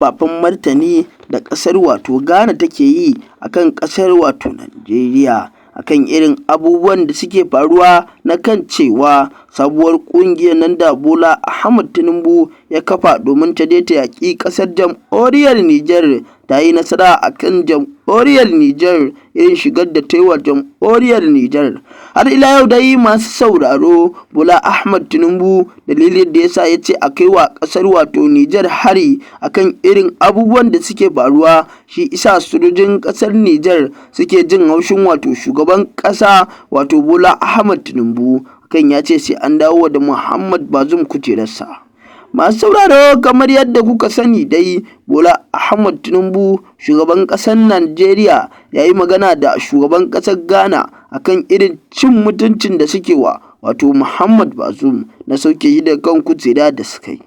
Zafafan martani da ƙasar wato Ghana take yi a kan ƙasar wato Najeriya akan irin abubuwan da suke faruwa na kan cewa sabuwar ƙungiyar nan da Bola Ahmed Tinubu ya kafa domin ta je ta yaƙi ƙasar jamhuriyar Nijar ta yi nasara a kan jamhuriyar Nijar, irin shigar da ta yi wa jamhuriyar Nijar. Har ila yau dai, masu sauraro, Bola Ahmed Tinubu, dalilin da yasa ya ce a kai wa ƙasar wato Nijar hari akan irin abubuwan da suke faruwa, shi isa sojojin ƙasar Nijar suke jin haushin wato shugaban ƙasa wato Bola Ahmed Tinubu kan ya ce sai an dawo da Muhammad Bazoum kujerarsa. Masu sauraro, kamar yadda kuka sani dai, Bola Ahmed Tinubu, shugaban ƙasar Najeriya, ya yi magana da shugaban ƙasar Ghana akan irin cin mutuncin da suke wa wato Muhammad Bazoum na sauke shi daga kan kujera da suka yi.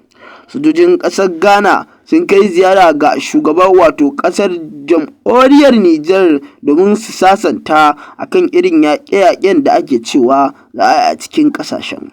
Sojojin ƙasar Ghana sun kai ziyara ga shugaban wato ƙasar jamhuriyar Nijar domin su sasanta akan irin yaƙe-yaƙen da ake cewa za a yi a cikin ƙasashen.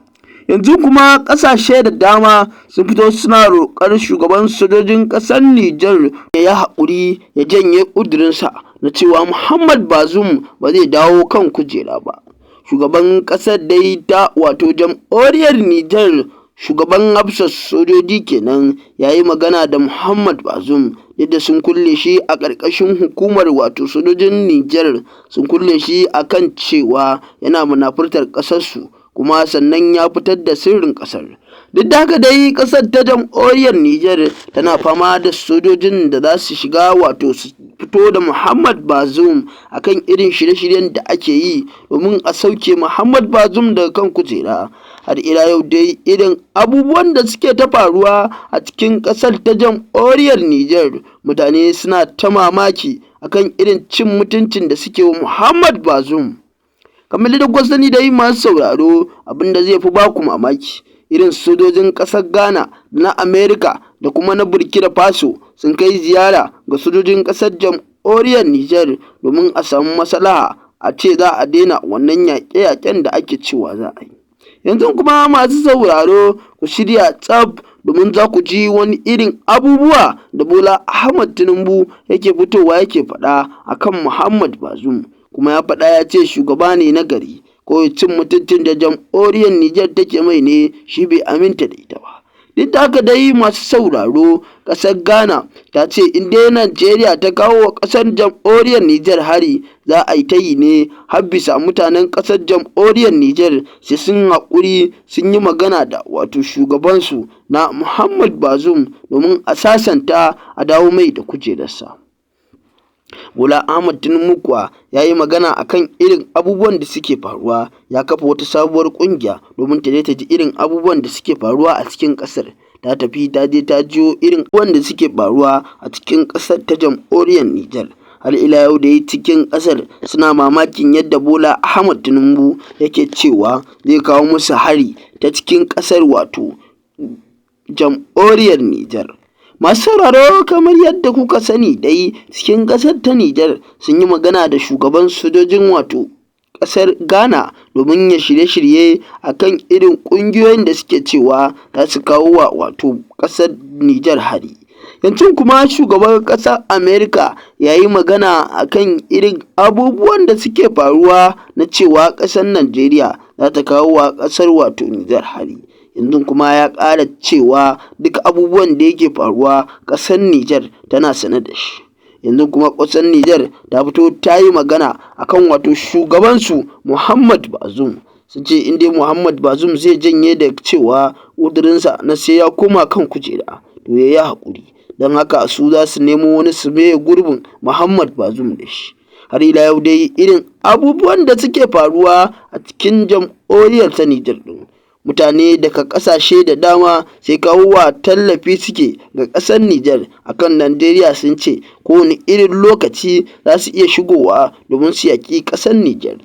Yanzu kuma ƙasashe da dama sun fito suna roƙar shugaban sojojin ƙasar Nijar ya yi haƙuri ya janye ƙudurinsa na cewa Muhammad Bazoum ba zai dawo kan kujera ba. Shugaban ƙasar dai ta wato jamhuriyar Nijar, shugaban hafsar sojoji kenan, ya yi magana da Muhammad Bazoum yadda sun kulle shi a ƙarƙashin hukumar wato sojojin Nijar, sun kulle shi akan cewa yana munafurtar ƙasarsu, kuma sannan ya fitar da sirrin ƙasar. Duk da haka dai, ƙasar ta jamhuriyar Nijar tana fama da sojojin da za su shiga wato su fito da Muhammad Bazoum akan irin shirye-shiryen da ake yi domin a sauke Muhammad Bazoum daga kan kujera. Har ila yau dai, irin abubuwan da suke ta faruwa a cikin ƙasar ta jamhuriyar Nijar, mutane suna ta mamaki akan irin cin mutuncin da suke wa Muhammad Bazoum. Kamar da kuka sani dai, masu sauraro, abin da zai fi baku mamaki, irin sojojin ƙasar Ghana da na Amerika da kuma na Burkina Faso sun kai ziyara ga sojojin ƙasar jamhuriyar Nijar domin a samu maslaha, a ce za a daina wannan yaƙe-yaƙen da ake cewa za a yi. Yanzu kuma, masu sauraro, ku shirya tsaf domin za ku ji wani irin abubuwa da Bola Ahmed Tinubu yake fitowa yake faɗa akan Muhammad Bazoum. Kuma ya faɗa, ya ce shugaba ne na gari, ko cin mutuncin da jamhuriyar Nijar take mai ne shi bai aminta da ita ba. Duk da haka dai, masu sauraro, ƙasar Ghana ta ce in dai Najeriya ta kawo wa ƙasar jamhuriyar Nijar hari, za a yi ta yi ne har bisa mutanen ƙasar jamhuriyar Nijar sai sun haƙuri sun yi magana da wato shugabansu na Muhammad Bazoum domin a sasanta a dawo mai da kujerarsa. Bola Ahmed Tinubu kuwa ya yi magana a kan irin abubuwan da suke faruwa, ya kafa wata sabuwar ƙungiya domin ta je ta ji irin abubuwan da suke faruwa a cikin ƙasar. Ta tafi ta je ta jiyo irin abubuwan da suke faruwa a cikin ƙasar ta jamhuriyar Nijar. Har ila yau dai, cikin ƙasar suna mamakin yadda Bola Ahmed Tinubu yake cewa zai kawo musu hari ta cikin ƙasar wato jamhuriyar Nijar. Masu sauraro, kamar yadda kuka sani dai, cikin ƙasar ta Nijar sun yi magana da shugaban sojojin wato ƙasar Ghana domin ya shirye-shirye a kan irin ƙungiyoyin da suke cewa za su kawo wa wato ƙasar Nijar hari. Yanzu kuma shugaban ƙasar Amerika ya yi magana a kan irin abubuwan da suke faruwa na cewa ƙasar Najeriya za ta kawo wa ƙasar wato Nijar hari. Yanzu kuma ya ƙara cewa duk abubuwan da yake faruwa, ƙasar Nijar tana sane da shi. Yanzu kuma ƙasar Nijar ta fito ta yi magana akan wato shugabansu Muhammad Bazoum. Sun ce in dai Muhammad Bazoum zai janye da cewa ƙudurinsa na sai ya koma kan kujera, to ya yi haƙuri, don haka su za su nemo wani su maye gurbin Muhammad Bazoum da shi. Har ila yau dai, irin abubuwan da suke faruwa a cikin jamhuriyar ta Nijar ɗin, mutane daga ƙasashe da dama sai kawo wa tallafi suke ga ƙasar Nijar akan Najeriya sun ce kowane irin lokaci za su iya shigowa domin su yaƙi ƙasar Nijar.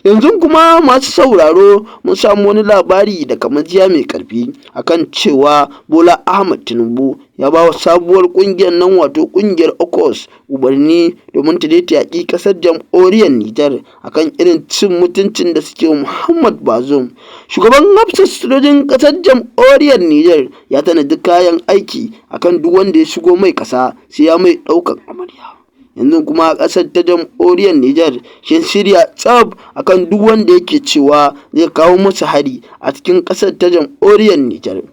Yanzu kuma masu sauraro, mun samu wani labari daga majiya mai ƙarfi akan cewa Bola Ahmed Tinubu ya ba wa sabuwar ƙungiyar nan, wato ƙungiyar ECOWAS, umarni domin ta je ta yaƙi ƙasar jamhuriyar Nijar akan irin cin mutuncin da suke wa Muhammad Bazoum. Shugaban hafsan sojojin ƙasar jamhuriyar Nijar ya tanadi kayan aiki akan duk wanda ya shigo mai ƙasa sai ya mai ɗaukan amarya. Yanzu kuma ƙasar ta jamhuriyar Nijar sun shirya tsaf akan duk wanda yake cewa zai kawo musu hari a cikin ƙasar ta jamhuriyar Nijar.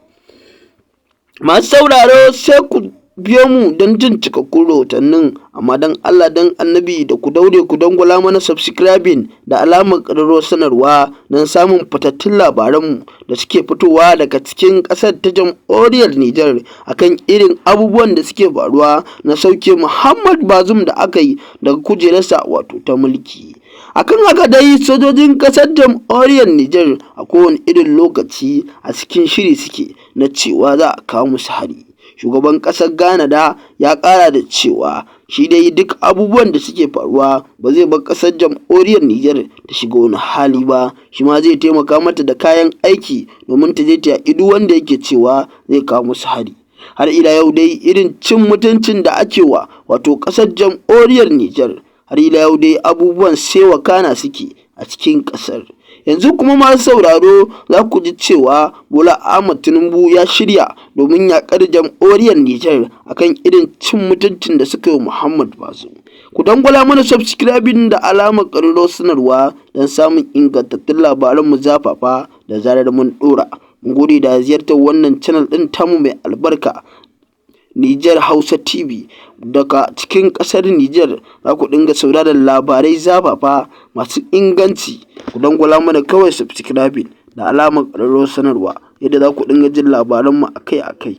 Masu sauraro, sai ku biyo mu don jin cikakkun rahotannin, amma don Allah don Annabi da ku daure ku dangwala mana subscribing da alamar ƙararrawar sanarwa don samun fitattun labaranmu da suke fitowa daga cikin ƙasar ta jamhuriyar Nijar akan irin abubuwan da suke faruwa na sauke Muhammad Bazoum da aka yi daga kujerarsa, wato ta mulki. Akan haka dai, sojojin ƙasar jamhuriyar Nijar a kowane irin lokaci a cikin shiri suke na cewa za a kawo musu hari. Shugaban ƙasar Ghana da ya ƙara da cewa shi dai duk abubuwan da suke faruwa ba zai bar ƙasar jamhuriyar Nijar ta shiga wani hali ba, shi ma zai taimaka mata da kayan aiki domin ta je ta yaƙi duk wanda yake cewa zai kawo musu hari. Har ila yau dai, irin cin mutuncin da ake wa wato ƙasar jamhuriyar Nijar, har ila yau dai abubuwan sai wakana suke a cikin ƙasar. Yanzu kuma masu sauraro, za ku ji cewa Bola Ahmed Tinubu ya shirya domin yaƙar jamhuriyar Nijar akan irin cin mutuncin da suka yi wa Muhammad Bazoum. Ku dangwala mana subscribing da alamar ƙararrawar sanarwa don samun ingantattun labaranmu zafafa da zarar mun ɗora. Mun gode da ziyartar wannan channel ɗin tamu mai albarka, Nijar Hausa TV. Daga cikin ƙasar Nijar za ku dinga sauraron labarai zafafa masu inganci. Ku dangwala mana kawai subscribing da alamar ƙararrawar sanarwa yadda za ku dinga jin labaranmu akai-akai.